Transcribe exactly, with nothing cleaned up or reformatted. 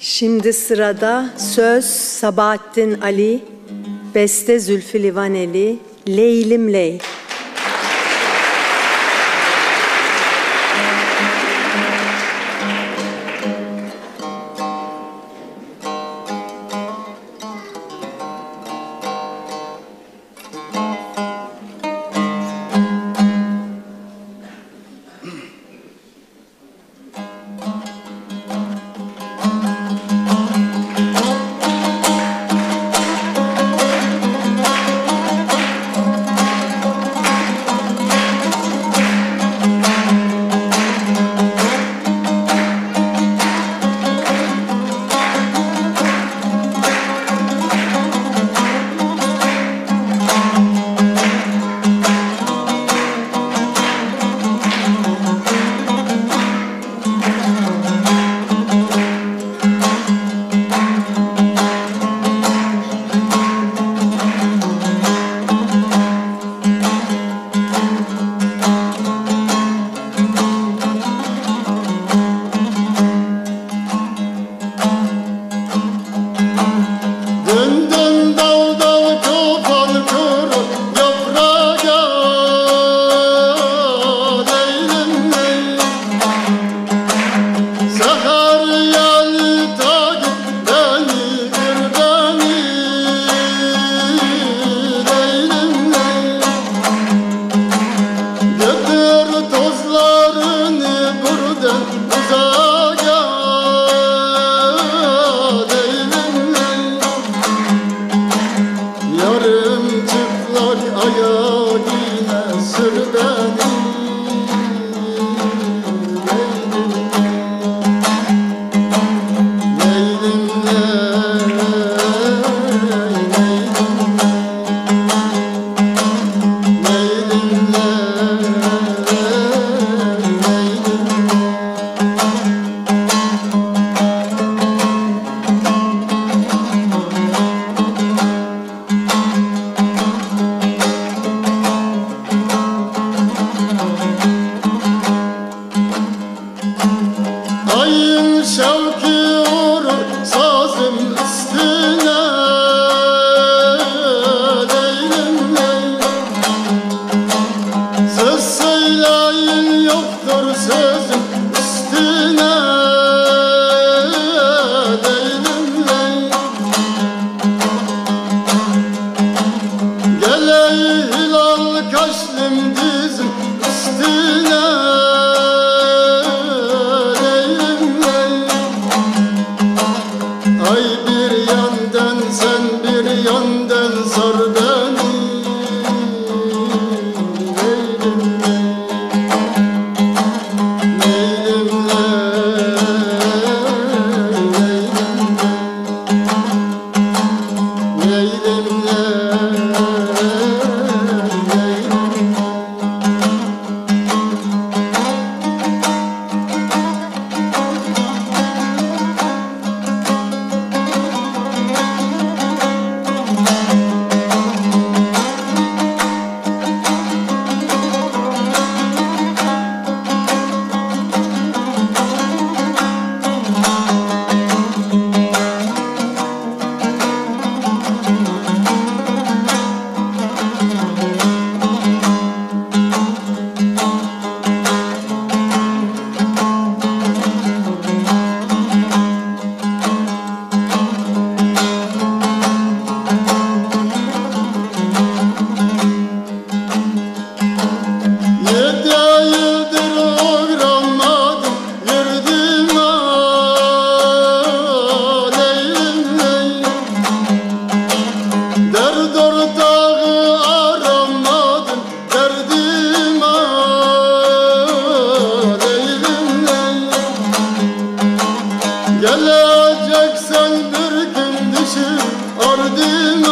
Şimdi sırada söz Sabahattin Ali, beste Zülfü Livaneli, Leylim Ley. دىن-دىن داۋ-داۋ توپان كۆرۈپ ياپراققا لەيلىم لەي. سەھەر يالى تاگى بەنى بىر بەنى لەيلىم لەي. گۆتۈر توزلارنى بىردىن ئۇزاققا لەيلىم لەي. يارىم چىقلار ئاياغىنى سۈربەنى. ئايىم شەۋقى ئۇرۇر سازىم ئۈستىنە، لەيلىم لەي. سۆز سۆيلەيىن يوقتۇر سۆزۈم ئۈستىنە، لەيلىم لەي. گەلەي ھىلال كاشلىم دىزىم ئۈستىنە، لەيلىم لەي. ئاي بىر ياندىن سەن بىر ياندىن سار بەنى، لەيلىم لەي. لەيلىم لەي، لەيلىم لەي. يەتتە يىلدىر ئوغرانمادىم يۈردۈم، لەيلىم لەي. دەردۇر تاغى ئاراملادىم دەردىم، لەيلىم لەي. كېلەچەكسەن بىر كۈندىشىم ئاردىم،